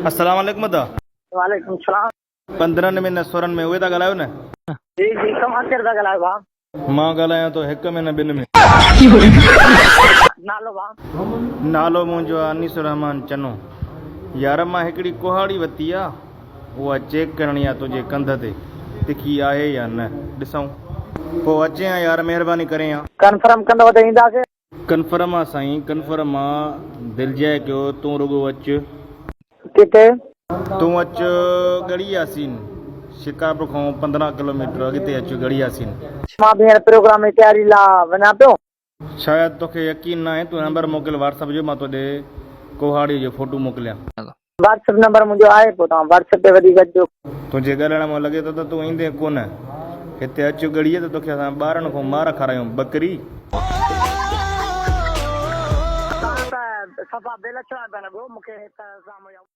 السلام عليڪم ادا. وعليڪم السلام. 15 ۾ نه سورن ۾ اهي ٿا ڳالهايو نه. جي جي توهان ڪير ٿا ڳالهايو ڀاء. مان ڳالهايان ٿو هڪ ۾ نه ٻن ۾. نالو ڀاء. نالو منهنجو آ انيس الرحمان چنو. يار مان هڪڙي ڪهاڙي وتي آ اها چيڪ ڪرڻي آ تنهنجي ڪنڌ تي تکي آهي يا نه ڏسون. پوء اچين ها يار مهرباني ڪرين ها. ڪنفرم ڪندو ته اينداسين. ڪنفرم آ سائين ڪنفرم آ دلجاء ڪيو تون رڳو اچ. ڪٿي؟ تون اچ ڳڙهي ياسين شڪارپور کان 15 ڪلوميٽر اڳتي اچ ڳڙهي ياسين. مان به هينئر پروگرام جي تياري لا وڃان پيو. شايد توکي يقين ناهي تون نمبر موڪل واٽس اپ جو مان توڏي ڪهاڙي جو فوٽو موڪليان. واٽس اپ نمبر منهنجو آهي پوء توهان واٽس اپ تي وڌيڪ اچجو. تنهنجي ڳالهائڻ مان لڳي ٿو ته تون ايندين ڪونه. هتي اچ ڳڙهيء ته توکي اسان ٻارن کان مار کارايون ٻڪري. توهان ته صفا بي لڇڻا پيا لڳو مون کي ته سامهون.